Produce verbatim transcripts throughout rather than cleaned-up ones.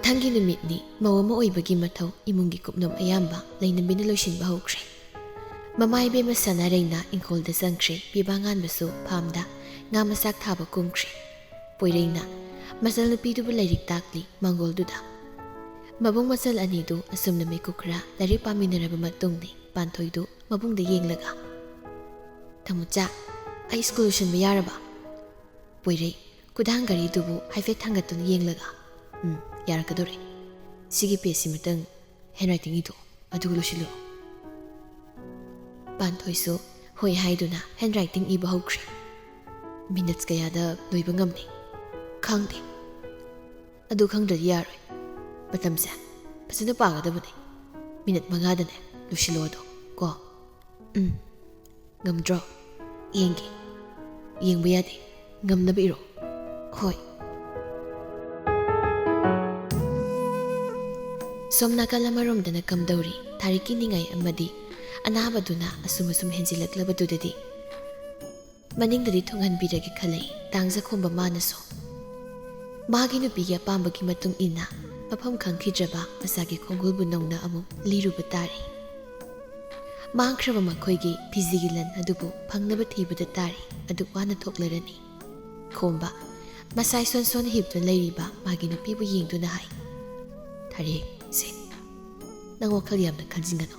ꯃꯊꯪꯒꯤ ꯅꯨꯃꯤꯠꯅꯤ꯫ ꯃꯧ ꯑꯃ ꯑꯣꯏꯕꯒꯤ ꯃꯊꯧ ꯏꯃꯨꯡꯒꯤ ꯀꯨꯞꯅꯣꯝ ꯑꯌꯥꯝꯕ ꯂꯩꯅꯝꯕꯤꯅ ꯂꯣꯏꯁꯤꯟꯕ ꯍꯧꯈ꯭ꯔꯦ꯫ ꯃꯃꯥ ꯏꯕꯦꯝꯃ ꯁꯅꯥꯔꯩꯅ ꯏꯪꯈꯣꯜꯗ ꯆꯪꯈ꯭ꯔꯦ꯫ ꯄꯤꯕꯥ ꯉꯥꯟꯕꯁꯨ ꯐꯥꯝꯗ ꯉꯥ ꯃꯆꯥꯛ ꯊꯥꯕ ꯀꯨꯝꯈ꯭ꯔꯦ꯫ ꯄꯣꯏꯔꯩꯅ ꯃꯆꯜꯅꯨꯄꯤꯗꯨꯕꯨ ꯂꯥꯏꯔꯤꯛ ꯇꯥꯛꯂꯤ ꯃꯥꯡꯒꯣꯜꯗꯨꯗ꯫ ꯃꯕꯨꯡ ꯃꯆꯜ ꯑꯅꯤꯗꯨ ꯑꯁꯨꯝꯅ ꯃꯤꯀꯨꯞ ꯈꯔ ꯂꯥꯏꯔꯤꯛ ꯄꯥꯃꯤꯟꯅꯔꯕ ꯃꯇꯨꯡꯅꯤ ꯄꯥꯟꯊꯣꯏꯗꯨ ꯃꯕꯨꯡꯗ ꯌꯦꯡꯂꯒ, "ꯇꯥꯃꯣꯆꯥ, ꯑꯩ ꯁ꯭ꯀꯨꯜ ꯂꯣꯏꯁꯤꯟꯕ ꯌꯥꯔꯕ?" ꯄꯣꯏꯔꯩ ꯈꯨꯗꯥꯡ ꯘꯔꯤꯗꯨꯕꯨ ꯍꯥꯏꯐꯦꯠ ꯊꯥꯡꯒꯠꯇꯨꯅ ꯌꯦꯡꯂꯒ, "ꯎꯝ, ꯌꯥꯔꯛꯀꯗꯧꯔꯦ꯫ ꯁꯤꯒꯤ ꯄꯦꯖꯁꯤꯃꯇꯪ ꯍꯦꯟ ꯔꯥꯏꯇꯤꯡ ꯏꯊꯣꯛꯑꯣ, ꯑꯗꯨꯒ ꯂꯣꯏꯁꯤꯜꯂꯨꯔꯣ꯫" ꯄꯥꯟꯊꯣꯏꯁꯨ ꯍꯣꯏ ꯍꯥꯏꯗꯨꯅ ꯍꯦꯟ ꯔꯥꯏꯇꯤꯡ ꯏꯕ ꯍꯧꯈ꯭ꯔꯦ꯫ ꯃꯤꯅꯠꯁ ꯀꯌꯥꯗ ꯂꯣꯏꯕ ꯉꯝꯅꯤ? ꯈꯪꯗꯦ꯫ ꯑꯗꯨ ꯈꯪꯗ꯭ꯔꯗꯤ ꯌꯥꯔꯣꯏ꯫ ꯃꯇꯝꯁꯦ ꯐꯖꯅ ꯄꯥꯒꯗꯕꯅꯦ꯫ ꯃꯤꯅꯠ ꯃꯉꯥꯗꯅꯦ ꯂꯣꯏꯁꯤꯜꯂꯣ ꯑꯗꯣ, ꯀꯣ? ꯎꯝ꯫ ꯉꯝꯗ꯭ꯔꯣ? ꯌꯦꯡꯒꯦ꯫ ꯌꯦꯡꯕ ꯌꯥꯗꯦ꯫ ꯉꯝꯅꯕ ꯏꯔꯣ꯫ ꯍꯣꯏ꯫ ꯁꯣꯝ ꯅꯥꯀꯜ ꯑꯃꯔꯣꯝꯗꯅ ꯀꯝꯗꯧꯔꯤ? ꯊꯥꯔꯤꯛꯀꯤ ꯅꯤꯡꯉꯥꯏ ꯑꯃꯗꯤ ꯑꯅꯥꯕꯗꯨꯅ ꯑꯁꯨꯝ ꯑꯁꯨꯝ ꯍꯦꯟꯖꯤꯜꯂꯛꯂꯕꯗꯨꯗꯗꯤ ꯃꯅꯤꯡꯗꯗꯤ ꯊꯨꯡꯍꯟꯕꯤꯔꯒꯦ ꯈꯜꯂꯛꯏ ꯇꯥꯡꯖꯈꯣꯝꯕ ꯃꯥꯅꯁꯨ꯫ ꯃꯥꯒꯤ ꯅꯨꯄꯤꯒꯤ ꯑꯄꯥꯝꯕꯒꯤ ꯃꯇꯨꯡ ꯏꯟꯅ ꯃꯐꯝ ꯈꯪꯈꯤꯗ꯭ꯔꯕ ꯃꯆꯥꯒꯤ ꯈꯣꯡꯒꯨꯜꯕꯨ ꯅꯧꯅ ꯑꯃꯨꯛ ꯂꯤꯔꯨꯕ ꯇꯥꯔꯦ꯫ ꯃꯥꯡꯈ꯭ꯔꯕ ꯃꯈꯣꯏꯒꯤ ꯐꯤꯖꯤꯒꯤ ꯂꯟ ꯑꯗꯨꯕꯨ ꯐꯪꯅꯕ ꯊꯤꯕꯗ ꯇꯥꯔꯦ꯫ ꯑꯗꯨꯛ ꯋꯥꯅ ꯊꯣꯛꯂꯔꯅꯤ꯫ ꯈꯣꯝꯕ ꯃꯁꯥꯏ ꯁꯣꯟ ꯁꯣꯟ ꯍꯤꯞꯇꯨꯅ ꯂꯩꯔꯤꯕ ꯃꯥꯒꯤ ꯅꯨꯄꯤꯕꯨ ꯌꯦꯡꯗꯨꯅ ꯍꯥꯏ, "ꯊꯥꯔꯤꯛ, ꯁꯦ, ꯅꯪ ꯋꯥꯈꯜ ꯌꯥꯝꯅ ꯈꯟꯖꯤꯟꯒꯅꯨ꯫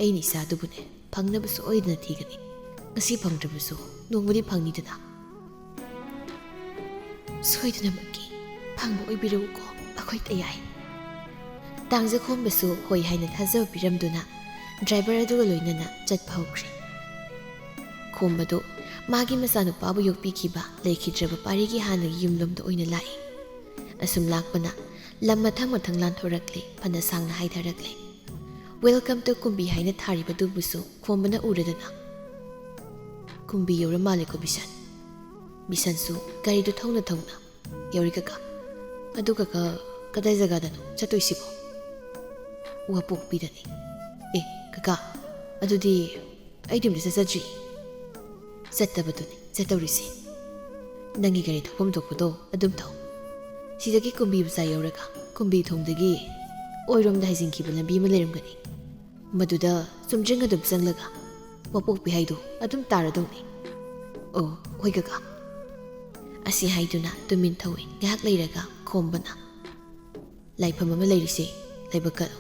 ꯑꯩꯅ ꯏꯆꯥꯗꯨꯕꯨꯅꯦ ꯐꯪꯅꯕ ꯁꯣꯏꯗꯅ ꯊꯤꯒꯅꯤ꯫ ꯉꯁꯤ ꯐꯪꯗ꯭ꯔꯕꯁꯨ ꯅꯣꯡꯃꯗꯤ ꯐꯪꯅꯤꯗꯅ꯫" "ꯁꯣꯏꯗꯅꯃꯛꯀꯤ ꯐꯪꯕ ꯑꯣꯏꯕꯤꯔꯛꯎꯀꯣ, ꯑꯩꯈꯣꯏ ꯇꯌꯥꯏ꯫" ꯇꯥꯡꯖꯈꯣꯝꯕꯁꯨ ꯍꯣꯏ ꯍꯥꯏꯅ ꯊꯥꯖꯕ ꯄꯤꯔꯝꯗꯨꯅ ꯗ꯭ꯔꯥꯏꯚꯔ ꯑꯗꯨꯒ ꯂꯣꯏꯅꯅ ꯆꯠꯄ ꯍꯧꯈ꯭ꯔꯦ꯫ ꯈꯣꯝꯕꯗꯨ ꯃꯥꯒꯤ ꯃꯆꯥꯅꯨꯄꯥꯕꯨ ꯌꯣꯛꯄꯤꯈꯤꯕ ꯂꯩꯈꯤꯗ꯭ꯔꯕ ꯄꯥꯔꯤꯒꯤ ꯍꯥꯟꯅꯒꯤ ꯌꯨꯝꯂꯣꯝꯗ ꯑꯣꯏꯅ ꯂꯥꯛꯏ꯫ ꯑꯁꯨꯝ ꯂꯥꯛꯄꯅ ꯂꯝ ꯃꯊꯪ ꯃꯊꯪ ꯂꯥꯟꯊꯣꯔꯛꯂꯦ, ꯐꯅ ꯁꯥꯡꯅ ꯍꯥꯏꯊꯔꯛꯂꯦ꯫ "Welcome to ꯀꯨꯝꯕꯤ" ꯍꯥꯏꯅ ꯊꯥꯔꯤꯕꯗꯨꯕꯨꯁꯨ ꯈꯣꯝꯕꯅ ꯎꯔꯗꯅ, "ꯀꯨꯝꯕꯤ ꯌꯧꯔ ꯃꯥꯜꯂꯦꯀꯣ ꯕꯤꯁꯟ꯫" ꯕꯤꯁꯟꯁꯨ ꯒꯥꯔꯤꯗꯨ ꯊꯧꯅ ꯊꯧꯅ, "ꯌꯧꯔꯦ ꯀꯀꯥ꯫ ꯑꯗꯨ ꯀꯀꯥ, ꯀꯗꯥꯏ ꯖꯒꯥꯗꯅꯣ ꯆꯠꯇꯣꯏꯁꯤꯕꯣ?" "ꯋꯥꯄꯣꯛꯄꯤꯗꯅꯤ꯫" "ꯑꯦ ꯀꯀꯥ, ꯑꯗꯨꯗꯤ ꯑꯩꯗꯤ ꯑꯝꯇ ꯆꯠꯆꯗ꯭ꯔꯤ꯫" "ꯆꯠꯇꯕꯗꯨꯅꯤ ꯆꯠꯇꯧꯔꯤꯁꯤ꯫ ꯅꯪꯒꯤ ꯒꯥꯔꯤ ꯊꯧꯐꯝ ꯊꯣꯛꯄꯗꯣ ꯑꯗꯨꯝ ꯊꯧ꯫ ꯁꯤꯗꯒꯤ ꯀꯨꯝꯕꯤ ꯕꯖꯥꯔ ꯌꯧꯔꯒ ꯀꯨꯝꯕꯤ ꯊꯣꯡꯗꯒꯤ ꯑꯣꯏꯔꯣꯝꯗ ꯍꯥꯏꯖꯤꯟꯈꯤꯕ ꯂꯝꯕꯤ ꯑꯃ ꯂꯩꯔꯝꯒꯅꯤ꯫ ꯃꯗꯨꯗ ꯆꯨꯝꯗ꯭ꯔꯤꯡ ꯑꯗꯨꯝ ꯆꯪꯂꯒ ꯋꯥꯄꯣꯛꯄꯤ ꯍꯥꯏꯗꯨ ꯑꯗꯨꯝ ꯇꯥꯔꯗꯧꯅꯤ꯫ ꯑꯣ, ꯍꯣꯏ ꯀꯀꯥ꯫ ꯑꯁꯤ ꯍꯥꯏꯗꯨꯅ ꯇꯨꯃꯤꯟ ꯊꯧꯏ꯫ ꯉꯥꯏꯍꯥꯛ ꯂꯩꯔꯒ ꯈꯣꯝꯕꯅ, "ꯂꯥꯏꯐꯝ ꯑꯃ ꯂꯩꯔꯤꯁꯦ, ꯂꯥꯏꯕꯛ ꯀꯠꯂꯨ꯫"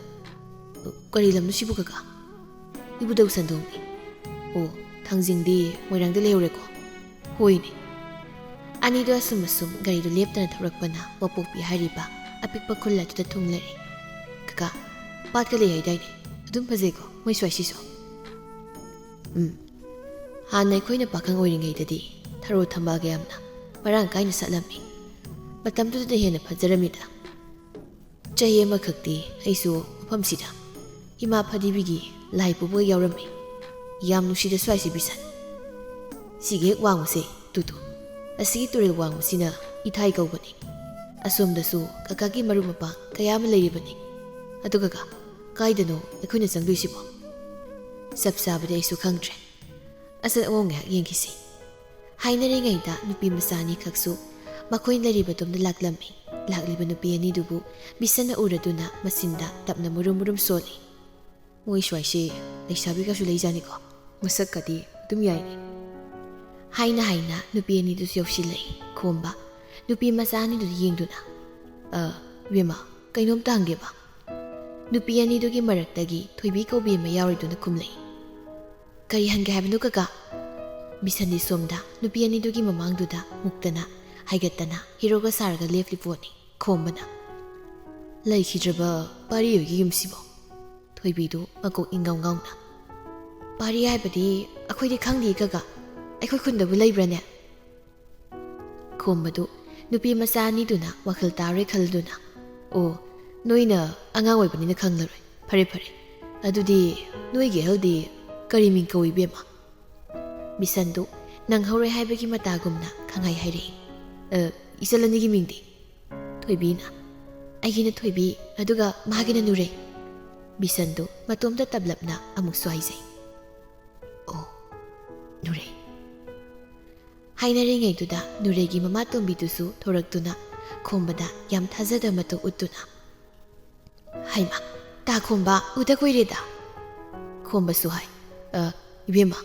"ꯀꯔꯤ ꯂꯝꯅꯣ ꯁꯤꯕꯨ ꯀꯀꯥ? ꯏꯕꯨꯙꯧ ꯁꯟꯗꯣꯡꯅꯤ꯫" "ꯑꯣ, ꯊꯥꯡꯖꯤꯡꯗꯤ ꯃꯣꯏꯔꯥꯡꯗ ꯂꯩꯍꯧꯔꯦꯀꯣ?" "ꯍꯣꯏꯅꯦ꯫" ꯑꯅꯤꯗꯣ ꯑꯁꯨꯝ ꯑꯁꯨꯝ ꯒꯥꯔꯤꯗꯨ ꯂꯦꯞꯇꯅ ꯊꯧꯔꯛꯄꯅ ꯋꯥꯄꯣꯛꯄꯤ ꯍꯥꯏꯔꯤꯕ ꯑꯄꯤꯛꯄ ꯈꯨꯜ ꯑꯗꯨꯗ ꯊꯨꯡꯂꯔꯦ꯫ "ꯀꯀꯥ, ꯄꯥꯠꯀ ꯂꯩ ꯍꯥꯏꯗꯥꯏꯅꯦ? ꯑꯗꯨꯝ ꯐꯖꯩꯀꯣ ꯃꯣꯏ ꯁ꯭ꯋꯥꯏꯁꯤꯁꯨ?" "ꯎꯝ꯫ ꯍꯥꯟꯅ ꯑꯩꯈꯣꯏꯅ ꯄꯥꯈꯪ ꯑꯣꯏꯔꯤꯉꯩꯗꯗꯤ ꯊꯔꯣ ꯊꯝꯕꯥꯜꯒ ꯌꯥꯝꯅ ꯃꯔꯥꯡ ꯀꯥꯏꯅ ꯁꯥꯠꯂꯝꯃꯤ꯫ ꯃꯇꯝꯗꯨꯗꯅ ꯍꯦꯟꯅ ꯐꯖꯔꯝꯃꯤꯗ꯫ ꯆꯍꯤ ꯑꯃꯈꯛꯇꯤ ꯑꯩꯁꯨ ꯃꯐꯝꯁꯤꯗ ꯏꯃꯥ ꯐꯗꯤꯕꯤꯒꯤ ꯂꯥꯏ ꯄꯨꯕꯒ ꯌꯥꯎꯔꯝꯃꯤ꯫ ꯌꯥꯝ ꯅꯨꯡꯁꯤꯗ ꯁ꯭ꯋꯥꯏꯁꯤ ꯕꯤꯁꯟ꯫ ꯁꯤꯒꯤ ꯍꯦꯛ ꯋꯥꯡꯃꯁꯦ, ꯇꯨ ꯇꯨ꯫ ꯑꯁꯤꯒꯤ ꯇꯨꯔꯦꯜ ꯋꯥꯡꯃꯁꯤꯅ ꯏꯊꯥꯏ ꯀꯧꯕꯅꯤ꯫ ꯑꯁꯣꯝꯗꯁꯨ ꯀꯀꯥꯒꯤ ꯃꯔꯨꯞ ꯃꯄꯥꯡ ꯀꯌꯥ ꯑꯃ ꯂꯩꯔꯤꯕꯅꯤ꯫ ꯑꯗꯨ ꯀꯀꯥ, ꯀꯥꯏꯗꯅꯣ ꯑꯩꯈꯣꯏꯅ ꯆꯪꯗꯣꯏꯁꯤꯕꯣ?" "ꯆꯞ ꯆꯥꯕꯗꯤ ꯑꯩꯁꯨ ꯈꯪꯗ꯭ꯔꯦ꯫ ꯑꯆꯠ ꯑꯋꯣꯡ ꯉꯥꯏꯍꯥꯛ ꯌꯦꯡꯈꯤꯁꯤ꯫" ꯍꯥꯏꯅꯔꯤꯉꯩꯗ ꯅꯨꯄꯤ ꯃꯆꯥ ꯑꯅꯤꯈꯛꯁꯨ ꯃꯈꯣꯏꯅ ꯂꯩꯔꯤꯕꯗꯣꯝꯗ ꯂꯥꯛꯂꯝꯃꯤ꯫ ꯂꯥꯛꯂꯤꯕ ꯅꯨꯄꯤ ꯑꯅꯤꯗꯨꯕꯨ ꯕꯤꯁꯟꯅ ꯎꯔꯗꯨꯅ ꯃꯆꯤꯟꯗ ꯇꯞꯅ ꯃꯨꯔꯨꯝ ꯃꯨꯔꯨꯝ ꯁꯣꯜꯂꯤ꯫ "ꯃꯣꯏ ꯁ꯭ꯋꯥꯏꯁꯤ ꯂꯩꯁꯥꯕꯤꯒꯁꯨ ꯂꯩꯖꯥꯅꯤꯀꯣ, ꯃꯁꯛꯀꯗꯤ ꯑꯗꯨꯝ ꯌꯥꯏꯅꯦ꯫" ꯍꯥꯏꯅ ꯍꯥꯏꯅ ꯅꯨꯄꯤ ꯑꯅꯤꯗꯨꯁꯨ ꯌꯧꯁꯤꯜꯂꯛꯏ꯫ ꯈꯣꯝꯕ ꯅꯨꯄꯤ ꯃꯆꯥ ꯑꯅꯤꯗꯨꯗ ꯌꯦꯡꯗꯨꯅ, "ꯑ, ꯏꯕꯦꯝꯃ, ꯀꯩꯅꯣꯝꯇ ꯍꯪꯒꯦꯕ?" ꯅꯨꯄꯤ ꯑꯅꯤꯗꯨꯒꯤ ꯃꯔꯛꯇꯒꯤ ꯊꯣꯏꯕꯤ ꯀꯧꯕꯤ ꯑꯃ ꯌꯥꯎꯔꯤꯗꯨꯅ ꯈꯨꯝꯂꯛꯏ꯫ "ꯀꯔꯤ ꯍꯪꯒꯦ ꯍꯥꯏꯕꯅꯣ ꯀꯀꯥ?" ꯕꯤꯁꯟꯗꯤ ꯁꯣꯝꯗ ꯅꯨꯄꯤ ꯑꯅꯤꯗꯨꯒꯤ ꯃꯃꯥꯡꯗꯨꯗ ꯃꯨꯛꯇꯅ ꯍꯥꯏꯒꯠꯇꯅ ꯍꯤꯔꯣꯒ ꯁꯥꯔꯒ ꯂꯦꯞꯂꯤ ꯄꯣꯠꯅꯤ꯫ ꯈꯣꯝꯕꯅ, "ꯂꯩꯈꯤꯗ꯭ꯔꯕ ꯄꯥꯔꯤ ꯍꯣꯏꯒꯤ ꯌꯨꯝꯁꯤꯕꯣ?" ꯊꯣꯏꯕꯤꯗꯨ ꯃꯀꯣꯛ ꯏꯪꯒꯥꯎ ꯉꯥꯎꯅ, "ꯄꯥꯔꯤ ꯍꯥꯏꯕꯗꯤ ꯑꯩꯈꯣꯏꯗꯤ ꯈꯪꯗꯦ ꯀꯀꯥ꯫ ꯑꯩꯈꯣꯏ ꯈꯨꯟꯗꯕꯨ ꯂꯩꯕ꯭ꯔꯥꯅꯦ?" ꯈꯣꯝꯕꯗꯨ ꯅꯨꯄꯤ ꯃꯆꯥ ꯑꯅꯤꯗꯨꯅ ꯋꯥꯈꯜ ꯇꯥꯔꯣꯏ ꯈꯜꯗꯨꯅ, "ꯑꯣ, ꯅꯣꯏꯅ ꯑꯉꯥꯡ ꯑꯣꯏꯕꯅꯤꯅ ꯈꯪꯂꯔꯣꯏ꯫ ꯐꯔꯦ, ꯐꯔꯦ꯫ ꯑꯗꯨꯗꯤ ꯅꯣꯏꯒꯤ ꯑꯍꯜꯗꯤ ꯀꯔꯤ ꯃꯤꯡ ꯀꯧꯏ, ꯏꯕꯦꯝꯃ?" ꯕꯤꯁꯟꯗꯨ ꯅꯪꯍꯧꯔꯣꯏ ꯍꯥꯏꯕꯒꯤ ꯃꯇꯥꯒꯨꯝꯅ ꯈꯪꯍꯥꯏ ꯍꯥꯏꯔꯛꯏ꯫ "ꯑ, ꯏꯆꯜ ꯑꯅꯤꯒꯤ ꯃꯤꯡꯗꯤ?" ꯊꯣꯏꯕꯤꯅ, "ꯑꯩꯒꯤꯅ ꯊꯣꯏꯕꯤ, ꯑꯗꯨꯒ ꯃꯥꯒꯤꯅ ꯅꯨꯔꯩ꯫" ꯕꯤꯁꯟꯗꯨ ꯃꯇꯣꯝꯇ ꯇꯞꯂꯞꯅ ꯑꯃꯨꯛꯁꯨ ꯍꯥꯏꯖꯩ, "ꯑꯣ, ꯅꯨꯔꯩ꯫" ꯍꯥꯏꯅꯔꯤꯉꯩꯗꯨꯗ ꯅꯨꯔꯩꯒꯤ ꯃꯃꯥ ꯇꯣꯝꯕꯤꯗꯨꯁꯨ ꯊꯣꯔꯛꯇꯨꯅ ꯈꯣꯝꯕꯗ ꯌꯥꯝ ꯊꯥꯖꯗꯕ ꯃꯇꯧ ꯎꯠꯇꯨꯅ, "ꯍꯩꯃ, ꯇꯥ ꯈꯣꯝꯕ, ꯎꯗ ꯀꯨꯏꯔꯦꯗ꯫" ꯈꯣꯝꯕꯁꯨ ꯍꯥꯏ, "ꯑ, ꯏꯕꯦꯝꯃ,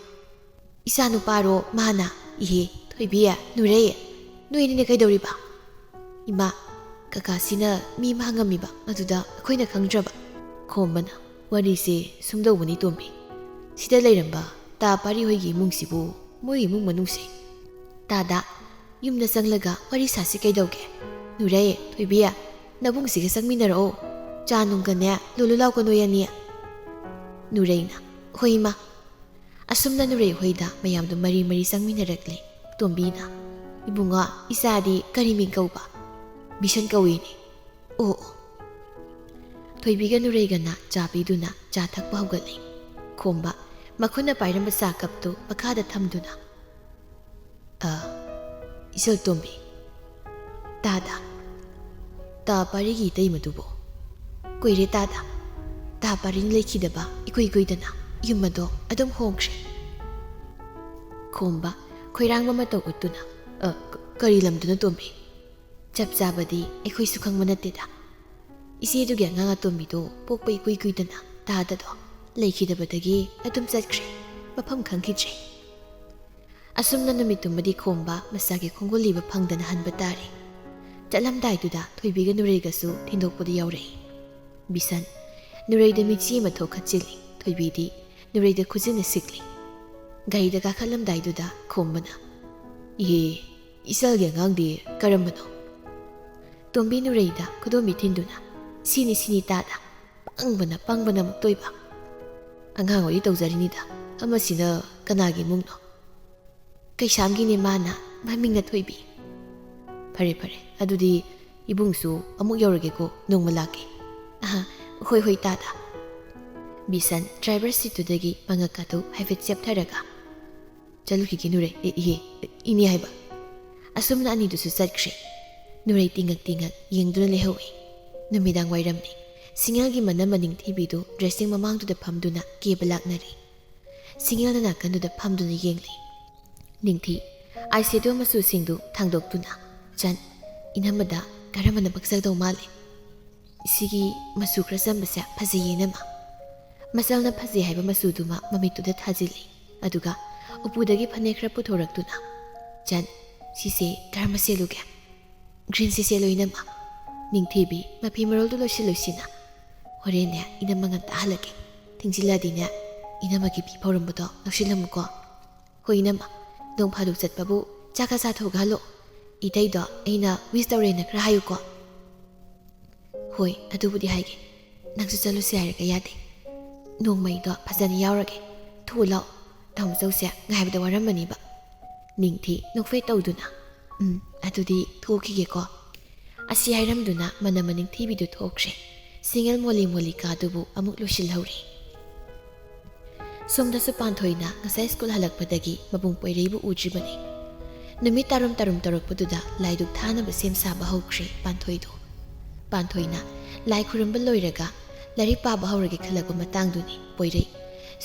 ꯏꯆꯥ ꯅꯨꯄꯥꯔꯣ ꯃꯥꯅ?" "ꯏꯍꯦ, ꯊꯣꯏꯕꯤ, ꯅꯨꯔꯩ, ꯅꯣꯏ ꯑꯅꯤꯅ ꯀꯩꯗꯧꯔꯤꯕ?" "ꯏꯃꯥ, ꯀꯀꯥꯁꯤꯅ ꯃꯤ ꯑꯃ ꯍꯪꯉꯝꯃꯤꯕ, ꯑꯗꯨꯗ ꯑꯩꯈꯣꯏꯅ ꯈꯪꯗ꯭ꯔꯕ꯫" ꯈꯣꯝꯕꯅ, "ꯋꯥꯔꯤꯁꯦ ꯁꯨꯝꯗꯧꯕꯅꯤ ꯇꯣꯝꯕꯤ, ꯁꯤꯗ ꯂꯩꯔꯝꯕ ꯇꯥ ꯄꯥꯔꯤ ꯍꯣꯏꯒꯤ ꯏꯃꯨꯡꯁꯤꯕꯨ ꯃꯣꯏ ꯏꯃꯨꯡ ꯃꯅꯨꯡꯁꯦ꯫ ꯇꯥꯗ, ꯌꯨꯝꯗ ꯆꯪꯂꯒ ꯋꯥꯔꯤ ꯁꯥꯁꯤ ꯀꯩꯗꯧꯒꯦ? ꯅꯨꯔꯩ, ꯊꯣꯏꯕꯤ, ꯅꯕꯨꯡꯁꯤꯒ ꯆꯪꯃꯤꯟꯅꯔꯛꯑꯣ꯫ ꯆꯥ ꯅꯨꯡꯒꯅꯦ ꯂꯣꯜꯂꯨ ꯂꯥꯎꯀꯣ ꯅꯣꯏ ꯑꯅꯤ꯫" ꯅꯨꯔꯩꯅ, "ꯍꯣꯏ ꯏꯃꯥ꯫" ꯑꯁꯨꯝꯅ ꯅꯨꯔꯩ ꯍꯣꯏꯗ ꯃꯌꯥꯝꯗꯨ ꯃꯔꯤ ꯃꯔꯤ ꯆꯪꯃꯤꯟꯅꯔꯛꯂꯦ꯫ ꯇꯣꯝꯕꯤꯅ, "ꯏꯕꯨꯡꯉꯣ, ꯏꯆꯥꯗꯤ ꯀꯔꯤ ꯃꯤꯡ ꯀꯧꯕ?" "ꯕꯤꯁꯟ ꯀꯧꯏꯅꯦ꯫" "ꯑꯣ, ꯑꯣ꯫" ꯊꯣꯏꯕꯤꯒ ꯅꯨꯔꯩꯒꯅ ꯆꯥ ꯄꯤꯗꯨꯅ ꯆꯥ ꯊꯛꯄ ꯍꯧꯒꯠꯂꯦ꯫ ꯈꯣꯝꯕ ꯃꯈꯨꯠꯅ ꯄꯥꯏꯔꯝꯕ ꯆꯥ ꯀꯞꯇꯨ ꯃꯈꯥꯗ ꯊꯝꯗꯨꯅ, "ꯑ, ꯏꯆꯜ ꯇꯣꯝꯕꯤ, ꯇꯥꯗ, ꯇꯥ ꯄꯥꯔꯤꯒꯤ ꯏꯇꯩꯃꯗꯨꯕꯨ?" "ꯀꯨꯏꯔꯦ ꯇꯥꯗ, ꯇꯥ ꯄꯥꯔꯤꯅ ꯂꯩꯈꯤꯗꯕ ꯏꯀꯨꯏ ꯀꯨꯏꯗꯅ꯫ ꯌꯨꯝ ꯑꯗꯣ ꯑꯗꯨꯝ ꯍꯣꯡꯈ꯭ꯔꯦ꯫" ꯈꯣꯝꯕ ꯈꯣꯏꯔꯥꯡꯕ ꯃꯇꯧ ꯎꯠꯇꯨꯅ, "ꯑ, ꯀ-, ꯀꯔꯤ ꯂꯝꯗꯅꯣ ꯇꯣꯝꯕꯤ?" "ꯆꯞ ꯆꯥꯕꯗꯤ ꯑꯩꯈꯣꯏꯁꯨ ꯈꯪꯕ ꯅꯠꯇꯦꯗ꯫ ꯏꯆꯦꯗꯨꯒꯤ ꯑꯉꯥꯡ ꯑꯇꯣꯝꯕꯤꯗꯣ ꯄꯣꯛꯄ ꯏꯀꯨꯏ ꯀꯨꯏꯗꯅ ꯇꯥꯗꯗꯣ ꯂꯩꯈꯤꯗꯕꯗꯒꯤ ꯑꯗꯨꯝ ꯆꯠꯈ꯭ꯔꯦ, ꯃꯐꯝ ꯈꯪꯈꯤꯗ꯭ꯔꯦ꯫" ꯑꯁꯨꯝꯅ ꯅꯨꯃꯤꯠꯇꯨꯃꯗꯤ ꯈꯣꯝꯕ ꯃꯆꯥꯒꯤ ꯈꯣꯡꯒꯨꯜ ꯂꯤꯕ ꯐꯪꯗꯅ ꯍꯟꯕ ꯇꯥꯔꯦ꯫ ꯆꯠꯂꯝꯗꯥꯏꯗꯨꯗ ꯊꯣꯏꯕꯤꯒ ꯅꯨꯔꯩꯒꯁꯨ ꯊꯤꯟꯗꯣꯛꯄꯗ ꯌꯥꯎꯔꯛꯏ꯫ ꯕꯤꯁꯟ ꯅꯨꯔꯩꯗ ꯃꯤꯠꯆꯤ ꯑꯃ ꯊꯣꯛꯈꯠꯆꯤꯜꯂꯤ꯫ ꯊꯣꯏꯕꯤꯗꯤ ꯅꯨꯔꯩꯗ ꯈꯨꯖꯤꯟꯅ ꯁꯤꯛꯂꯤ꯫ ꯒꯥꯔꯤꯗ ꯀꯥꯈꯠꯂꯝꯗꯥꯏꯗꯨꯗ ꯈꯣꯝꯕꯅ, "ꯏꯍꯦ, ꯏꯆꯜꯒꯤ ꯑꯉꯥꯡꯗꯤ ꯀꯔꯝꯕꯅꯣ?" ꯇꯣꯝꯕꯤ ꯅꯨꯔꯩꯗ ꯈꯨꯗꯣꯝꯕꯤ ꯊꯤꯟꯗꯨꯅ, "ꯁꯤꯅꯤ, ꯁꯤꯅꯤ ꯇꯥꯗ꯫ ꯄꯪꯕꯅ, ꯄꯪꯕꯅ ꯑꯃꯨꯛꯇꯣꯏꯕ꯫ ꯑꯉꯥꯡ ꯑꯣꯏꯔꯤ ꯇꯧꯖꯔꯤꯅꯤꯗ꯫ ꯑꯃꯁꯤꯅ ꯀꯅꯥꯒꯤ ꯏꯃꯨꯡꯅꯣ?" "ꯀꯩꯁꯥꯝꯒꯤꯅꯦ ꯃꯥꯅ, ꯃꯃꯤꯡꯅ ꯊꯣꯏꯕꯤ꯫" "ꯐꯔꯦ, ꯐꯔꯦ, ꯑꯗꯨꯗꯤ ꯏꯕꯨꯡꯁꯨ ꯑꯃꯨꯛ ꯌꯧꯔꯒꯦꯀꯣ, ꯅꯣꯡꯃ ꯂꯥꯛꯀꯦ꯫" "ꯑꯍ, ꯍꯣꯏ, ꯍꯣꯏ ꯇꯥꯗ꯫" ꯕꯤꯁꯟ ꯗ꯭ꯔꯥꯏꯚꯔ ꯁꯤꯠꯇꯨꯗꯒꯤ ꯃꯉꯛ ꯑꯗꯨ ꯍꯥꯏꯐꯦꯠ ꯆꯦꯞꯊꯔꯒ, "ꯆꯠꯂꯨꯈꯤꯒꯦ ꯅꯨꯔꯩ, ꯑꯦ, ꯏꯍꯦ, ꯏꯅꯦ ꯍꯥꯏꯕ꯫" ꯑꯁꯨꯝꯅ ꯑꯅꯤꯗꯨꯁꯨ ꯆꯠꯈ꯭ꯔꯦ꯫ ꯅꯨꯔꯩ ꯇꯤꯡꯉꯛ ꯇꯤꯡꯉꯛ ꯌꯦꯡꯗꯨꯅ ꯂꯩꯍꯧꯏ꯫ ꯅꯨꯃꯤꯗꯥꯡ ꯋꯥꯏꯔꯝꯅꯤ꯫ ꯁꯤꯡꯉꯦꯜꯒꯤ ꯃꯅꯝ ꯃꯅꯤꯡ ꯊꯤꯕꯤꯗꯨ ꯗ꯭ꯔꯦꯁꯤꯡ ꯃꯃꯥꯡꯗꯨꯗ ꯐꯝꯗꯨꯅ ꯀꯦꯕ ꯂꯥꯛꯅꯔꯤ꯫ ꯁꯤꯡꯉꯦꯜꯅ ꯅꯥꯀꯟꯗꯨꯗ ꯐꯝꯗꯨꯅ ꯌꯦꯡꯂꯤ꯫ ꯅꯤꯡꯊꯤ ꯑꯥꯏ ꯁꯦꯗꯣ ꯃꯆꯨꯁꯤꯡꯗꯨ ꯊꯥꯡꯗꯣꯛꯇꯨꯅ, "ꯆꯟ, ꯏꯅꯝꯃꯗ ꯀꯔꯝꯕꯅ ꯄꯛꯆꯒꯗꯧ ꯃꯥꯜꯂꯤ? ꯁꯤꯒꯤ ꯃꯆꯨ ꯈꯔ ꯆꯝꯕꯁꯦ ꯐꯖꯩꯌꯦ ꯏꯅꯝꯃ꯫ ꯃꯆꯜꯅ ꯐꯖꯩ ꯍꯥꯏꯕ ꯃꯆꯨꯗꯨꯃ ꯃꯃꯤꯠꯇꯨꯗ ꯊꯥꯖꯤꯜꯂꯤ꯫ ꯑꯗꯨꯒ ꯎꯄꯨꯗꯒꯤ ꯐꯅꯦꯛ ꯈꯔ ꯄꯨꯊꯣꯔꯛꯇꯨꯅ, "ꯆꯟ, ꯁꯤꯁꯦ ꯀꯔꯝꯕ ꯁꯦꯠꯂꯨꯒꯦ?" "ꯒ꯭ꯔꯤꯟꯁꯤ ꯁꯦꯠꯂꯣ ꯏꯅꯝꯃ꯫ ꯅꯤꯡꯊꯤꯕꯤ, ꯃꯐꯤ ꯃꯔꯣꯜꯗꯨ ꯂꯣꯏꯁꯤꯜꯂꯨꯁꯤꯅ꯫ ꯍꯣꯔꯦꯟꯅꯦ ꯏꯅꯝꯃ ꯉꯟꯇꯥ ꯍꯜꯂꯛꯀꯦ꯫ ꯊꯦꯡꯖꯤꯜꯂꯗꯤꯅꯦ ꯏꯅꯝꯃꯒꯤ ꯐꯤ ꯐꯧꯔꯝꯕꯗꯣ ꯂꯧꯁꯤꯜꯂꯝꯃꯨꯀꯣ꯫ ꯍꯣꯏ ꯏꯅꯝꯃ, ꯅꯣꯡ ꯐꯥꯗꯣꯛ ꯆꯠꯄꯕꯨ ꯆꯥꯛꯀ ꯆꯥꯊꯣꯛꯑꯒ ꯍꯜꯂꯣ꯫ ꯏꯇꯩꯗꯣ ꯑꯩꯅ ꯋꯤꯁ ꯇꯧꯔꯦꯅ ꯈꯔ ꯍꯥꯏꯌꯨꯀꯣ꯫" "ꯍꯣꯏ, ꯑꯗꯨꯕꯨꯗꯤ ꯍꯥꯏꯒꯦ꯫ ꯅꯪꯁꯨ ꯆꯠꯂꯨꯁꯦ ꯍꯥꯏꯔꯒ ꯌꯥꯗꯦ꯫ ꯅꯣꯡꯃꯩꯗꯣ ꯐꯖꯅ ꯌꯥꯎꯔꯒꯦ꯫ ꯊꯨꯂꯥꯎ, ꯇꯥꯃꯣꯆꯧꯁꯦ ꯉꯥꯏꯕꯗ ꯋꯥꯔꯝꯃꯅꯤꯕ꯫" ꯅꯤꯡꯊꯤ ꯅꯣꯛꯐꯦꯠ ꯇꯧꯗꯨꯅ, "ꯎꯝ, ꯑꯗꯨꯗꯤ ꯊꯣꯛꯈꯤꯒꯦꯀꯣ꯫" ꯑꯁꯤ ꯍꯥꯏꯔꯝꯗꯨꯅ ꯃꯅꯝ ꯃꯅꯤꯡꯊꯤꯕꯤꯗꯨ ꯊꯣꯛꯈ꯭ꯔꯦ꯫ ꯁꯤꯡꯉꯦꯜ ꯃꯣꯂꯤ ꯃꯣꯂꯤ ꯀꯥꯗꯨꯕꯨ ꯑꯃꯨꯛ ꯂꯣꯏꯁꯤꯜꯍꯧꯔꯦ꯫ ꯁꯣꯝꯗꯁꯨ ꯄꯥꯟꯊꯣꯏꯅ ꯉꯁꯥꯏ ꯁ꯭ꯀꯨꯜ ꯍꯜꯂꯛꯄꯗꯒꯤ ꯃꯕꯨꯡ ꯄꯣꯏꯔꯩꯕꯨ ꯎꯗ꯭ꯔꯤꯕꯅꯤ꯫ ꯅꯨꯃꯤꯠ ꯇꯥꯔꯨꯝ ꯇꯥꯔꯨꯝ ꯇꯧꯔꯛꯄꯗꯨꯗ ꯂꯥꯏꯗꯨꯛ ꯊꯥꯅꯕ ꯁꯦꯝ ꯁꯥꯕ ꯍꯧꯈ꯭ꯔꯦ ꯄꯥꯟꯊꯣꯏꯗꯨ꯫ ꯄꯥꯟꯊꯣꯏꯅ ꯂꯥꯏ ꯈꯨꯔꯨꯝꯕ ꯂꯣꯏꯔꯒ ꯂꯥꯏꯔꯤꯛ ꯄꯥꯕ ꯍꯧꯔꯒꯦ ꯈꯜꯂꯛꯄ ꯃꯇꯥꯡꯗꯨꯅꯤ ꯄꯣꯏꯔꯩ꯫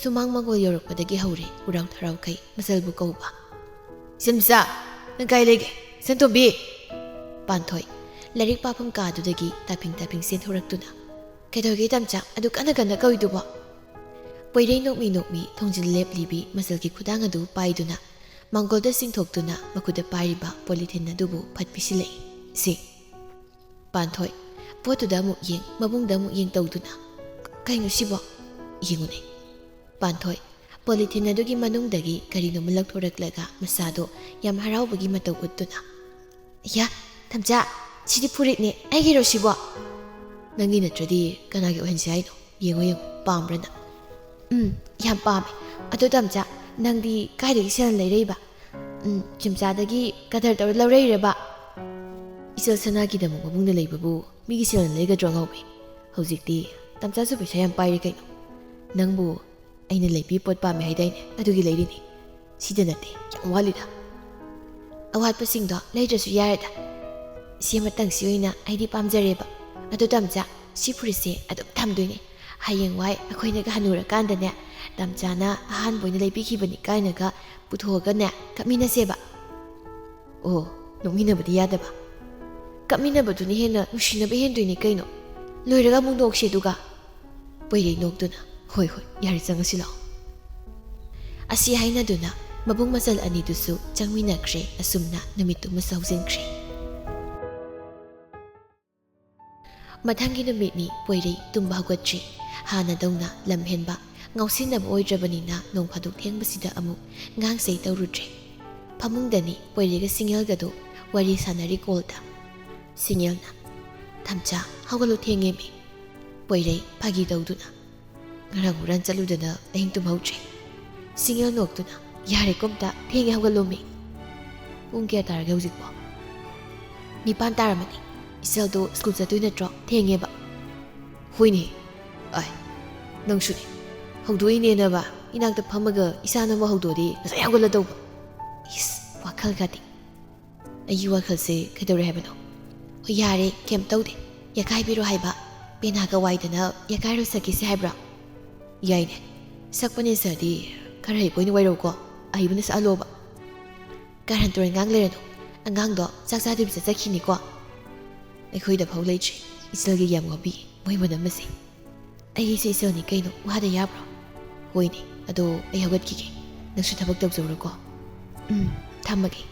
ꯁꯨꯃꯥꯡ ꯃꯪꯒꯣꯜ ꯌꯧꯔꯛꯄꯗꯒꯤ ꯍꯧꯔꯦ ꯎꯔꯥꯎ ꯊꯔꯥꯎꯈꯩ ꯃꯆꯜꯕꯨ ꯀꯧꯕ꯫ "ꯁꯦꯝꯆꯥ, ꯅꯪ ꯀꯥꯏ ꯂꯩꯒꯦ? ꯁꯦꯟꯇꯣꯝꯕꯤ!" ꯄꯥꯟꯊꯣꯏ ꯂꯥꯏꯔꯤꯛ ꯄꯥꯐꯝ ꯀꯥꯗꯨꯗꯒꯤ ꯇꯥꯐꯤꯡ ꯇꯥꯐꯤꯡ ꯆꯦꯟꯊꯣꯔꯛꯇꯨꯅ, "ꯀꯩꯗꯧꯒꯦ ꯇꯝꯆꯥ ꯑꯗꯨ ꯀꯟꯅ ꯀꯟꯅ ꯀꯧꯏꯗꯨꯕꯣ?" ꯄꯣꯏꯔꯩ ꯅꯣꯛꯃꯤ ꯅꯣꯛꯃꯤ ꯊꯣꯡꯖꯤꯜ ꯂꯦꯞꯂꯤꯕꯤ ꯃꯆꯜꯒꯤ ꯈꯨꯗꯥꯡ ꯑꯗꯨ ꯄꯥꯏꯗꯨꯅ ꯃꯪꯒꯣꯜꯗ ꯆꯤꯡꯊꯣꯛꯇꯨꯅ ꯃꯈꯨꯠꯇ ꯄꯥꯏꯔꯤꯕ ꯄꯣꯂꯤꯊꯤꯟ ꯑꯗꯨꯕꯨ ꯐꯠ ꯄꯤꯁꯤꯜꯂꯛꯏ꯫ "ꯁꯤ꯫" ꯄꯥꯟꯊꯣꯏ ꯄꯣꯠꯇꯨꯗ ꯑꯃꯨꯛ ꯌꯦꯡ, ꯃꯕꯨꯡꯗ ꯑꯃꯨꯛ ꯌꯦꯡ ꯇꯧꯗꯨꯅ, "ꯀꯩꯅꯣ ꯁꯤꯕꯣ? ꯌꯦꯡꯉꯨꯅꯦ꯫" ꯄꯥꯟꯊꯣꯏ ꯄꯣꯂꯤꯊꯤꯟ ꯑꯗꯨꯒꯤ ꯃꯅꯨꯡꯗꯒꯤ ꯀꯔꯤꯅꯣꯃ ꯂꯧꯊꯣꯔꯛꯂꯒ ꯃꯆꯥꯗꯣ ꯌꯥꯝ ꯍꯔꯥꯎꯕꯒꯤ ꯃꯇꯧ ꯎꯠꯇꯨꯅ, "ꯌꯥ, ꯇꯝꯆꯥ, ꯁꯤꯗꯤ ꯐꯨꯔꯤꯠꯅꯦ, ꯑꯩꯒꯤꯔꯣ ꯁꯤꯕꯣ?" "ꯅꯪꯒꯤ ꯅꯠꯇ꯭ꯔꯗꯤ ꯀꯅꯥꯒꯤ ꯑꯣꯏꯍꯟꯁꯤ ꯍꯥꯏꯅꯣ? ꯌꯦꯡꯉꯣ ꯌꯦꯡꯉꯣ, ꯄꯥꯝꯕ꯭ꯔꯅ?" "ꯎꯝ, ꯌꯥꯝ ꯄꯥꯝꯃꯦ꯫ ꯑꯗꯣ ꯇꯝꯆꯥ, ꯅꯪꯗꯤ ꯀꯥꯏꯗꯒꯤ ꯁꯦꯜ ꯂꯩꯔꯛꯏꯕ? ꯎꯝ, ꯆꯤꯝꯆꯥꯗꯒꯤ ꯀꯗꯔ ꯇꯧꯔ ꯂꯧꯔꯛꯏꯔꯕ?" "ꯏꯆꯜ ꯁꯅꯥꯒꯤꯗꯃꯛ ꯃꯕꯨꯡꯅ ꯂꯩꯕꯕꯨ ꯃꯤꯒꯤ ꯁꯦꯜꯅ ꯂꯩꯒꯗ꯭ꯔꯣ ꯑꯉꯥꯎꯕꯤ? ꯍꯧꯖꯤꯛꯇꯤ ꯇꯝꯆꯥꯁꯨ ꯄꯩꯁꯥ ꯌꯥꯝ ꯄꯥꯏꯔꯦ ꯀꯩꯅꯣ꯫ ꯅꯪꯕꯨ ꯑꯩꯅ ꯂꯩꯕꯤ ꯄꯣꯠ ꯄꯥꯝꯃꯦ ꯍꯥꯏꯗꯥꯏꯅꯦ? ꯑꯗꯨꯒꯤ ꯂꯩꯔꯤꯅꯤ꯫ ꯁꯤꯗ ꯅꯠꯇꯦ, ꯌꯥꯝ ꯋꯥꯠꯂꯤꯗ꯫ ꯑꯋꯥꯠꯄꯁꯤꯡꯗꯣ ꯂꯩꯗ꯭ꯔꯁꯨ ꯌꯥꯔꯦꯗ꯫ ꯁꯤ ꯑꯃꯇꯪꯁꯤ ꯑꯣꯏꯅ ꯑꯩꯗꯤ ꯄꯥꯝꯖꯔꯦꯕ꯫ ꯑꯗꯣ ꯇꯝꯆꯥ, ꯁꯤ ꯐꯨꯔꯤꯠꯁꯦ ꯑꯗꯨꯝ ꯊꯝꯗꯣꯏꯅꯦ꯫ ꯍꯌꯦꯡꯋꯥꯏ ꯑꯩꯈꯣꯏꯅꯒ ꯍꯅꯨꯔꯀꯥꯟꯗꯅꯦ, ꯇꯝꯆꯥꯅ ꯑꯍꯥꯟꯕ ꯑꯣꯏꯅ ꯂꯩꯕꯤꯈꯤꯕꯅꯤ ꯀꯥꯏꯅꯒ ꯄꯨꯊꯣꯛꯑꯒꯅꯦ, ꯀꯞꯃꯤꯟꯅꯁꯦꯕ꯫" "ꯑꯣ, ꯅꯣꯛꯃꯤꯟꯅꯕꯗꯤ ꯌꯥꯗꯕ?" ꯀꯞꯃꯤꯟꯅꯕꯗꯨꯅ ꯍꯦꯟꯅ ꯅꯨꯡꯁꯤꯅꯕ ꯍꯦꯟꯗꯣꯏꯅꯦ ꯀꯩꯅꯣ꯫ ꯂꯣꯏꯔꯒ ꯑꯃꯨꯛ ꯅꯣꯛꯁꯦ ꯑꯗꯨꯒ꯫ ꯄꯣꯏꯔꯩ ꯅꯣꯛꯇꯨꯅ, "ꯍꯣꯏ ꯍꯣꯏ, ꯌꯥꯔꯦ, ꯆꯪꯉꯁꯤ ꯂꯥꯛꯑꯣ"꯫ ꯑꯁꯤ ꯍꯥꯏꯅꯗꯨꯅ ꯃꯕꯨꯡ ꯃꯆꯜ ꯑꯅꯤꯗꯨꯁꯨ ꯆꯪꯃꯤꯟꯅꯈ꯭ꯔꯦ꯫ ꯑꯁꯨꯝꯅ ꯅꯨꯃꯤꯠꯇꯨꯃꯁꯨ ꯍꯧꯖꯤꯟꯈ꯭ꯔꯦ꯫ ꯃꯊꯪꯒꯤ ꯅꯨꯃꯤꯠꯅꯤ꯫ ꯄꯣꯏꯔꯩ ꯇꯨꯝꯕ ꯍꯧꯒꯠꯇ꯭ꯔꯤ꯫ ꯍꯥꯟꯅꯗꯧꯅ ꯂꯝ ꯍꯦꯟꯕ, ꯉꯥꯎꯁꯤꯟꯅꯕ ꯑꯣꯏꯗ꯭ꯔꯕꯅꯤꯅ ꯅꯣꯡ ꯐꯥꯗꯣꯛ ꯊꯦꯡꯕꯁꯤꯗ ꯑꯃꯨꯛ ꯉꯥꯡꯁꯩ ꯇꯧꯔꯨꯗ꯭ꯔꯦ꯫ ꯐꯃꯨꯡꯗꯅꯤ ꯄꯣꯏꯔꯩꯒ ꯁꯤꯡꯉꯦꯜꯒꯗꯣ ꯋꯥꯔꯤ ꯁꯥꯟꯅꯔꯤ ꯀꯣꯜꯗ꯫ ꯁꯤꯡꯉꯦꯜꯅ, "ꯊꯝꯆꯥ, ꯍꯧꯒꯠꯂꯣ, ꯊꯦꯡꯉꯦꯃꯤ"꯫ ꯄꯣꯏꯔꯩ ꯐꯥꯒꯤ ꯇꯧꯗꯨꯅ, "ꯉꯔꯥꯡ ꯍꯨꯔꯥꯟ ꯆꯠꯂꯨꯗꯅ ꯑꯍꯤꯡ ꯇꯨꯝꯍꯧꯗ꯭ꯔꯦ"꯫ ꯁꯤꯡꯉꯦꯜ ꯅꯣꯛꯇꯨꯅ, "ꯌꯥꯔꯦ ꯀꯣꯝꯇ, ꯊꯦꯡꯉꯦ, ꯍꯧꯒꯠꯂꯣꯃꯤ"꯫ "ꯄꯨꯡ ꯀꯌꯥ ꯇꯥꯔꯒꯦ ꯍꯧꯖꯤꯛꯄꯣ?" "ꯅꯤꯄꯥꯟ ꯇꯥꯔꯝꯃꯅꯤ꯫ ꯏꯆꯜꯗꯣ ꯁ꯭ꯀꯨꯜ ꯆꯠꯇꯣꯏ ꯅꯠꯇ꯭ꯔꯣ? ꯊꯦꯡꯉꯦꯕ"꯫ "ꯍꯣꯏꯅꯦ꯫ ꯑꯥꯏ, ꯅꯪꯁꯨꯅꯦ꯫ ꯍꯧꯗꯣꯛꯏꯅꯦꯅꯕ ꯏꯅꯥꯛꯇ ꯐꯝꯃꯒ ꯏꯁꯥꯅ ꯑꯃ ꯍꯧꯗꯣꯛꯑꯗꯤ ꯉꯁꯥꯏ ꯍꯧꯒꯠꯂꯗꯧꯕ꯫ ꯏꯁ, ꯋꯥꯈꯜꯒꯗꯤ"꯫ "ꯑꯩꯒꯤ ꯋꯥꯈꯜꯁꯦ ꯀꯩꯗꯧꯔꯦ ꯍꯥꯏꯕꯅꯣ?" "ꯍꯣꯏ, ꯌꯥꯔꯦ, ꯀꯩꯝ ꯇꯧꯗꯦ꯫ ꯌꯥꯀꯥꯏꯕꯤꯔꯣ ꯍꯥꯏꯕ꯫ ꯄꯦꯅꯥꯒ ꯋꯥꯏꯗꯅ ꯌꯥꯀꯥꯏꯔꯣ ꯁꯛꯈꯤꯁꯦ ꯍꯥꯏꯕ꯭ꯔꯣ?" "ꯌꯥꯏꯅꯦ꯫ ꯁꯛꯄꯅꯦ ꯁꯛꯑꯗꯤ ꯈꯔ ꯍꯩꯕ ꯑꯣꯏꯅ ꯋꯥꯏꯔꯛꯎꯀꯣ꯫ ꯑꯍꯩꯕꯅ ꯁꯛꯍꯜꯂꯣꯕ"꯫ "ꯀꯥꯔꯟ ꯇꯨꯔꯟ ꯉꯥꯡ ꯂꯩꯔꯅꯨ꯫ ꯑꯉꯥꯡꯗꯣ ꯆꯥꯛ ꯆꯥꯗꯕꯤꯗ ꯆꯠꯈꯤꯅꯤꯀꯣ"꯫ "ꯑꯩꯈꯣꯏꯗꯐꯥꯎ ꯂꯩꯇ꯭ꯔꯦ ꯏꯆꯜꯒꯤ ꯌꯥꯝ ꯉꯥꯎꯕꯤ ꯃꯣꯏ ꯃꯅꯝ ꯑꯁꯦ꯫ ꯑꯩꯒꯤꯁꯦ ꯏꯆꯜꯅꯤ ꯀꯩꯅꯣ, ꯋꯥꯗ ꯌꯥꯕ꯭ꯔꯣ?" "ꯍꯣꯏꯅꯦ, ꯑꯗꯣ ꯑꯩ ꯍꯧꯒꯠꯈꯤꯒꯦ꯫ ꯅꯪꯁꯨ ꯊꯕꯛ ꯇꯧꯖꯧꯔꯣꯀꯣ"꯫ "ꯎꯝ, ꯊꯝꯃꯒꯦ"꯫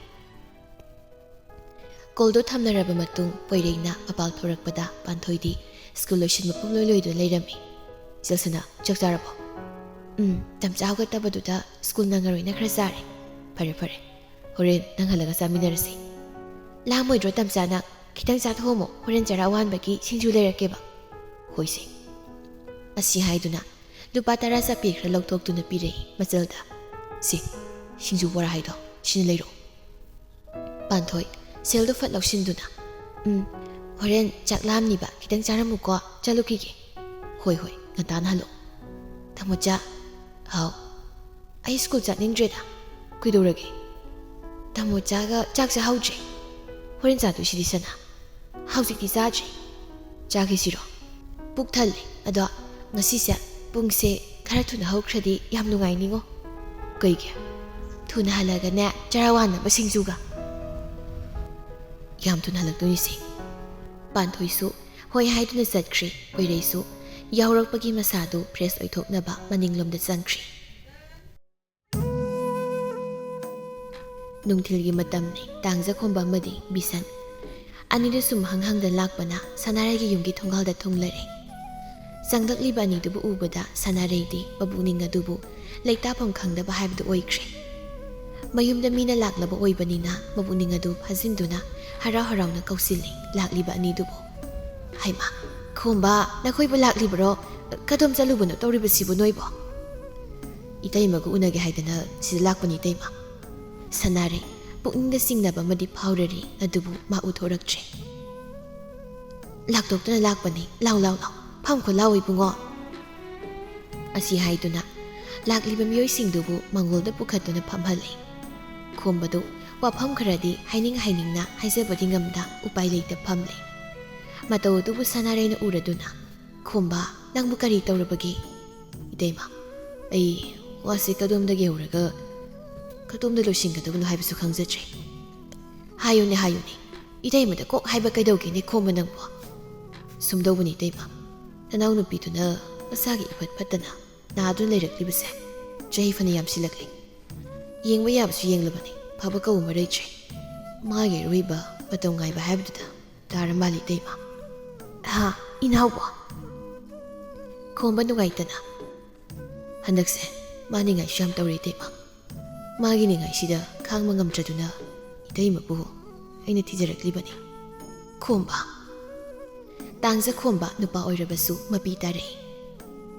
ꯀꯣꯜꯗꯣ ꯊꯝꯅꯔꯕ ꯃꯇꯨꯡ ꯄꯣꯏꯔꯩꯅ ꯃꯄꯥꯜ ꯊꯣꯔꯛꯄꯗ ꯄꯥꯟꯊꯣꯏꯗꯤ ꯁ꯭ꯀꯨꯜ ꯂꯣꯏꯁꯤꯟꯕ ꯄꯨꯝꯂꯣꯏ ꯂꯣꯏꯗꯨꯅ ꯂꯩꯔꯝꯃꯤ꯫ "ꯏꯆꯜ ꯁꯅꯥ, ꯆꯥꯛ ꯆꯥꯔꯕꯣ?" "ꯎꯝ, ꯇꯝꯆꯥ ꯍꯧꯒꯠꯇꯕꯗꯨꯗ ꯁ꯭ꯀꯨꯜ ꯅꯪꯉꯔꯣꯏꯅ ꯈꯔ ꯆꯥꯔꯦ"꯫ "ꯐꯔꯦ ꯐꯔꯦ, ꯍꯣꯔꯦꯟ ꯅꯪ ꯍꯜꯂꯒ ꯆꯥꯃꯤꯟꯅꯔꯁꯤ"꯫ "ꯂꯥꯝꯃꯣꯏꯗ꯭ꯔꯣ ꯇꯝꯆꯥ ꯅꯪ? ꯈꯤꯇꯪ ꯆꯥꯊꯣꯛꯑꯝꯃꯣ, ꯍꯣꯔꯦꯟ ꯆꯔꯥ ꯋꯥꯟꯕꯒꯤ ꯁꯤꯡꯖꯨ ꯂꯩꯔꯛꯀꯦꯕ"꯫ "ꯍꯣꯏꯁꯦ"꯫ ꯑꯁꯤ ꯍꯥꯏꯗꯨꯅ ꯂꯨꯄꯥ ꯇꯔꯥ ꯆꯞꯄꯤ ꯈꯔ ꯂꯧꯊꯣꯛꯇꯨꯅ ꯄꯤꯔꯛꯏ ꯃꯆꯜꯗ꯫ "ꯁꯤ, ꯁꯤꯡꯖꯨ ꯕꯣꯔꯥ ꯍꯥꯏꯗꯣ, ꯁꯤꯅ ꯂꯩꯔꯣ"꯫ ꯄꯥꯟꯊꯣꯏ ꯁꯦꯜꯗꯣ ꯐꯠ ꯂꯧꯁꯤꯟꯗꯨꯅ, "ꯎꯝ, ꯍꯣꯔꯦꯟ ꯆꯥꯛ ꯂꯥꯝꯅꯤꯕ, ꯈꯤꯇꯪ ꯆꯥꯔꯝꯃꯨꯀꯣ, ꯆꯠꯂꯨꯈꯤꯒꯦ"꯫ "ꯍꯣꯏ ꯍꯣꯏ, ꯉꯟꯇꯥꯅ ꯍꯜꯂꯣ"꯫ "ꯇꯥꯃꯣꯆꯥ"꯫ "ꯍꯥꯎ"꯫ "ꯑꯩ ꯁ꯭ꯀꯨꯜ ꯆꯠꯅꯤꯡꯗ꯭ꯔꯦꯗ"꯫ "ꯀꯩꯗꯧꯔꯒꯦ?" "ꯇꯥꯃꯣꯆꯥꯒ ꯆꯥꯛ ꯆꯥꯍꯧꯗ꯭ꯔꯦ"꯫ "ꯍꯣꯔꯦꯟ ꯆꯥꯗꯣꯏꯁꯤꯗꯤ ꯁꯅꯥ"꯫ "ꯍꯧꯖꯤꯛꯇꯤ ꯆꯥꯗ꯭ꯔꯤ"꯫ "ꯆꯥꯈꯤꯁꯤꯔꯣ?" "ꯄꯨꯛ ꯊꯜꯂꯦ꯫ ꯑꯗꯣ ꯉꯁꯤꯁꯦ ꯄꯨꯡꯁꯦ ꯈꯔ ꯊꯨꯅ ꯍꯧꯈ꯭ꯔꯗꯤ ꯌꯥꯝ ꯅꯨꯡꯉꯥꯏꯅꯤꯉꯣ"꯫ "ꯀꯩꯒꯤ?" "ꯊꯨꯅ ꯍꯜꯂꯒꯅꯦ, ꯆꯔꯥ ꯋꯥꯟꯅꯕ ꯁꯤꯡꯖꯨꯒ"꯫ ꯀꯌꯥꯝ ꯊꯨꯅ ꯍꯜꯂꯛꯇꯣꯏꯅꯤꯁꯦ? ꯄꯥꯟꯊꯣꯏꯁꯨ ꯍꯣꯏ ꯍꯥꯏꯗꯨꯅ ꯆꯠꯈ꯭ꯔꯤ꯫ ꯀꯣꯏꯔꯩꯁꯨ ꯌꯥꯍꯧꯔꯛꯄꯒꯤ ꯃꯁꯥꯗꯨ ꯐ꯭ꯔꯦꯁ ꯑꯣꯏꯊꯣꯛꯅꯕ ꯃꯅꯤꯡꯂꯣꯝꯗ ꯆꯪꯈ꯭ꯔꯤ꯫ ꯅꯨꯡꯊꯤꯜꯒꯤ ꯃꯇꯝꯅꯤ꯫ ꯇꯥꯡꯖꯈꯣꯝꯕ ꯑꯃꯗꯤ ꯕꯤꯁꯟ ꯑꯅꯤꯗꯨ ꯁꯨꯝ ꯍꯪ ꯍꯪꯗ ꯂꯥꯛꯄꯅ ꯁꯅꯥꯔꯩꯒꯤ ꯌꯨꯝꯒꯤ ꯊꯣꯡꯒꯥꯜꯗ ꯊꯨꯡꯂꯔꯦ꯫ ꯆꯪꯂꯛꯂꯤꯕ ꯑꯅꯤꯗꯨꯕꯨ ꯎꯕꯗ ꯁꯅꯥꯔꯩꯗꯤ ꯃꯕꯨꯛꯅꯤꯡ ꯑꯗꯨꯕꯨ ꯂꯩꯇꯥꯐꯝ ꯈꯪꯗꯕ ꯍꯥꯏꯕꯗꯨ ꯑꯣꯏꯈ꯭ꯔꯦ꯫ ꯃꯌꯨꯝꯗ ꯃꯤꯅ ꯂꯥꯛꯂꯕ ꯑꯣꯏꯕꯅꯤꯅ ꯃꯕꯨꯛꯅꯤꯡ ꯑꯗꯨ ꯐꯥꯖꯤꯟꯗꯨꯅ ꯍꯔꯥꯎ ꯍꯔꯥꯎꯅ ꯀꯧꯁꯤꯜꯂꯤ ꯂꯥꯛꯂꯤꯕ ꯑꯅꯤꯗꯨꯕꯨ꯫ "ꯍꯩꯃꯥ, ꯈꯣꯝꯕ, ꯅꯈꯣꯏꯕꯨ ꯂꯥꯛꯂꯤꯕꯔꯣ? ꯀꯗꯣꯝ ꯆꯠꯂꯨꯕꯅꯣ ꯇꯧꯔꯤꯕꯁꯤꯕꯨ ꯅꯣꯏꯕꯣ?" "ꯏꯇꯩꯃꯒ ꯎꯅꯒꯦ ꯍꯥꯏꯗꯅ ꯁꯤꯗ ꯂꯥꯛꯄꯅꯤ, ꯏꯇꯩꯃ꯫" ꯁꯅꯥꯔꯩ ꯄꯨꯛꯅꯤꯡꯗ ꯆꯤꯡꯅꯕ ꯑꯃꯗꯤ ꯐꯥꯎꯔꯔꯤ, ꯑꯗꯨꯕꯨ ꯃꯥ ꯎꯊꯣꯔꯛꯇ꯭ꯔꯦ꯫ "ꯂꯥꯛꯇꯣꯛꯇꯨꯅ ꯂꯥꯛꯄꯅꯤ꯫ ꯂꯥꯎ, ꯂꯥꯎ, ꯂꯥꯎ꯫ ꯐꯝꯈꯣ ꯂꯥꯎ, ꯏꯕꯨꯡꯉꯣ꯫" ꯑꯁꯤ ꯍꯥꯏꯗꯨꯅ ꯂꯥꯛꯂꯤꯕ ꯃꯤꯑꯣꯏꯁꯤꯡꯗꯨꯕꯨ ꯃꯥꯡꯒꯣꯜꯗ ꯄꯨꯈꯠꯇꯨꯅ ꯐꯝꯍꯜꯂꯤ꯫ ꯈꯣꯝꯕꯗꯨ ꯋꯥꯐꯝ ꯈꯔꯗꯤ ꯍꯥꯏꯅꯤꯡ ꯍꯥꯏꯅꯤꯡꯅ ꯍꯥꯏꯖꯕꯗꯤ ꯉꯝꯗ ꯎꯄꯥꯏ ꯂꯩꯇ ꯐꯝꯂꯤ꯫ ꯃꯇꯧ ꯑꯗꯨꯕꯨ ꯁꯅꯥꯔꯩꯅ ꯎꯔꯗꯨꯅ, "ꯈꯣꯝꯕ, ꯅꯪꯕꯨ ꯀꯔꯤ ꯇꯧꯔꯕꯒꯦ?" "ꯏꯇꯩꯃ, ꯑꯩ ꯋꯥꯁꯦ ꯀꯗꯣꯝꯗꯒꯤ ꯍꯧꯔꯒ ꯀꯗꯣꯝꯗ ꯂꯣꯏꯁꯤꯟꯒꯗꯕꯅꯣ ꯍꯥꯏꯕꯁꯨ ꯈꯪꯖꯗ꯭ꯔꯦ꯫" "ꯍꯥꯏꯌꯨꯅꯦ, ꯍꯥꯏꯌꯨꯅꯦ꯫ ꯏꯇꯩꯃꯗ ꯀꯣꯛ ꯍꯥꯏꯕ ꯀꯩꯗꯧꯒꯦꯅꯦ ꯈꯣꯝꯕ ꯅꯪꯕꯣ?" "ꯁꯨꯝꯗꯧꯕꯅꯤ ꯏꯇꯩꯃ, ꯅꯅꯥꯎꯅꯨꯄꯤꯗꯨꯅ ꯃꯁꯥꯒꯤ ꯏꯐꯠ ꯐꯠꯇꯅ ꯅꯥꯗꯨꯅ ꯂꯩꯔꯛꯂꯤꯕꯁꯦ ꯆꯍꯤ ꯐꯅ ꯌꯥꯝꯁꯤꯜꯂꯛꯂꯦ꯫ ꯌꯦꯡꯕ ꯌꯥꯕꯁꯨ ꯌꯦꯡꯂꯕꯅꯤ, ꯐꯕ ꯀꯧꯕ ꯑꯃ ꯂꯩꯇ꯭ꯔꯦ꯫ ꯃꯥꯒꯤ ꯑꯔꯣꯏꯕ ꯃꯇꯝ ꯉꯥꯏꯕ ꯍꯥꯏꯕꯗꯨꯗ ꯇꯥꯔ ꯃꯥꯜꯂꯤ ꯏꯇꯩꯃ꯫" "ꯍꯥ, ꯏꯅꯥꯎꯕꯣ?" ꯈꯣꯝꯕ ꯅꯨꯡꯉꯥꯏꯇꯅ, "ꯍꯟꯗꯛꯁꯦ ꯃꯥ ꯅꯤꯡꯉꯥꯏꯁꯨ ꯌꯥꯝ ꯇꯧꯔꯦ ꯏꯇꯩꯃ꯫ ꯃꯥꯒꯤ ꯅꯤꯡꯉꯥꯏꯁꯤꯗ ꯈꯥꯡꯕ ꯉꯝꯗ꯭ꯔꯗꯨꯅ ꯏꯇꯩꯃꯕꯨ ꯑꯩꯅ ꯊꯤꯖꯔꯛꯂꯤꯕꯅꯤ꯫" ꯈꯣꯝꯕ꯫ ꯇꯥꯡꯖ ꯈꯣꯝꯕ ꯅꯨꯄꯥ ꯑꯣꯏꯔꯕꯁꯨ ꯃꯄꯤ ꯇꯥꯔꯛꯏ꯫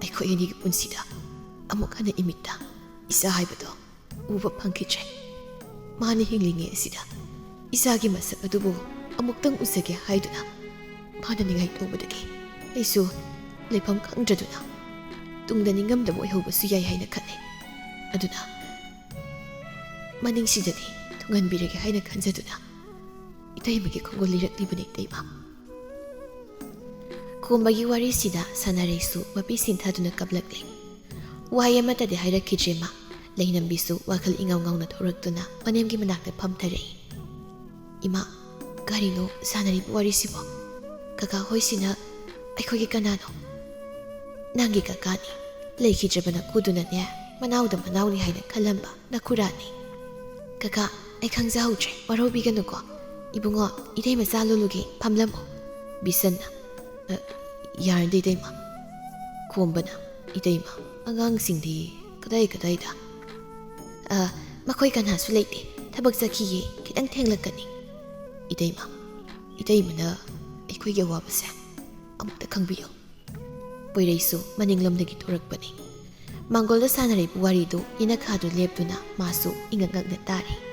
ꯑꯩꯈꯣꯏ ꯑꯅꯤꯒꯤ ꯄꯨꯟꯁꯤꯗ ꯑꯃꯨꯛ ꯍꯟꯅ ꯏꯃꯤꯠꯇ ꯏꯆꯥ ꯍꯥꯏꯕꯗꯣ ꯎꯕ ꯐꯪꯈꯤꯗ꯭ꯔꯦ꯫ ꯃꯥꯅ ꯍꯤꯡꯂꯤꯉꯩ ꯑꯁꯤꯗ ꯏꯆꯥꯒꯤ ꯃꯁꯛ ꯑꯗꯨꯕꯨ ꯑꯃꯨꯛꯇꯪ ꯎꯖꯒꯦ ꯍꯥꯏꯗꯨꯅ ꯃꯥꯅ ꯅꯤꯡꯉꯥꯏ ꯇꯧꯕꯗꯒꯤ ꯑꯩꯁꯨ ꯂꯩꯐꯝ ꯈꯪꯗ꯭ꯔꯗꯨꯅ ꯇꯨꯡꯗ ꯅꯤꯡꯉꯝꯗꯕ ꯑꯣꯏꯍꯧꯕꯁꯨ ꯌꯥꯏ ꯍꯥꯏꯅ ꯈꯜꯂꯤ꯫ ꯑꯗꯨꯅ ꯃꯅꯤꯡꯁꯤꯗꯗꯤ ꯊꯨꯡꯍꯟꯕꯤꯔꯒꯦ ꯍꯥꯏꯅ ꯈꯟꯖꯗꯨꯅ ꯏꯇꯩꯃꯒꯤ ꯈꯣꯡꯒꯨꯜ ꯂꯤꯔꯛꯂꯤꯕꯅꯤ ꯏꯇꯩꯃ꯫ ꯈꯣꯝꯕꯒꯤ ꯋꯥꯔꯤꯁꯤꯗ ꯁꯅꯥꯔꯩꯁꯨ ꯃꯄꯤ ꯁꯤꯟꯊꯗꯨꯅ ꯀꯞꯂꯛꯂꯦ꯫ ꯋꯥꯍꯩ ꯑꯃꯠꯇꯗꯤ ꯍꯥꯏꯔꯛꯈꯤꯗ꯭ꯔꯦ ꯃꯥ꯫ ꯂꯩꯅꯝꯕꯤꯁꯨ ꯋꯥꯈꯜ ꯏꯉꯥꯎ ꯉꯥꯎꯅ ꯊꯣꯔꯛꯇꯨꯅ ꯃꯅꯦꯝꯒꯤ ꯃꯅꯥꯛꯇ ꯐꯝꯊꯔꯛꯏ꯫ "ꯏꯃꯥ, ꯀꯔꯤꯅꯣ ꯁꯥꯟꯅꯔꯤꯕ ꯋꯥꯔꯤꯁꯤꯕꯣ? ꯀꯀꯥ ꯍꯣꯏꯁꯤꯅ ꯑꯩꯈꯣꯏꯒꯤ ꯀꯅꯥꯅꯣ? ꯅꯪꯒꯤ ꯀꯀꯥꯅꯤ꯫ ꯂꯩꯈꯤꯗ꯭ꯔꯕ ꯅꯀꯨꯗꯨꯅꯅꯦ, ꯃꯅꯥꯎꯗ ꯃꯅꯥꯎꯅꯤ ꯍꯥꯏꯅ ꯈꯜꯂꯝꯕ ꯅꯀꯨꯔꯥꯅꯤ꯫ ꯀꯀꯥ, ꯑꯩ ꯈꯪꯖꯍꯧꯗ꯭ꯔꯦ, ꯋꯥꯔꯧꯕꯤꯒꯅꯨꯀꯣ꯫ ꯏꯕꯨꯡꯉꯣ, ꯏꯇꯩꯃꯆꯥ ꯂꯣꯜꯂꯨꯒꯦ, ꯐꯝꯂꯝꯃꯣ꯫ ꯕꯤꯁꯟꯅ, "ꯑ, ꯌꯥꯔꯗꯤ ꯏꯇꯩꯃ꯫" ꯈꯣꯝꯕꯅ, "ꯏꯇꯩꯃ, ꯑꯉꯥꯡꯁꯤꯡꯗꯤ ꯀꯗꯥꯏ ꯀꯗꯥꯏꯗ?" "ꯑ, ꯃꯈꯣꯏ ꯀꯅꯥꯁꯨ ꯂꯩꯇꯦ, ꯊꯕꯛ ꯆꯠꯈꯤꯌꯦ, ꯈꯤꯇꯪ ꯊꯦꯡꯂꯛꯀꯅꯤ꯫" "ꯏꯇꯩꯃ, ꯏꯇꯩꯃꯅ ꯑꯩꯈꯣꯏꯒꯤ ꯑꯋꯥꯕꯁꯦ ꯑꯃꯨꯛꯇ ꯈꯪꯕꯤꯌꯨ꯫" ꯄꯣꯏꯔꯩꯁꯨ ꯃꯅꯤꯡꯂꯣꯝꯗꯒꯤ ꯊꯣꯔꯛꯄꯅꯤ꯫ ꯃꯥꯡꯒꯣꯜꯗ ꯁꯥꯟꯅꯔꯤꯕ ꯋꯥꯔꯤꯗꯨ ꯌꯦꯅꯈꯥꯗꯨ ꯂꯦꯞꯇꯨꯅ ꯃꯥꯁꯨ ꯏꯉꯛ ꯉꯛꯅ ꯇꯥꯔꯤ꯫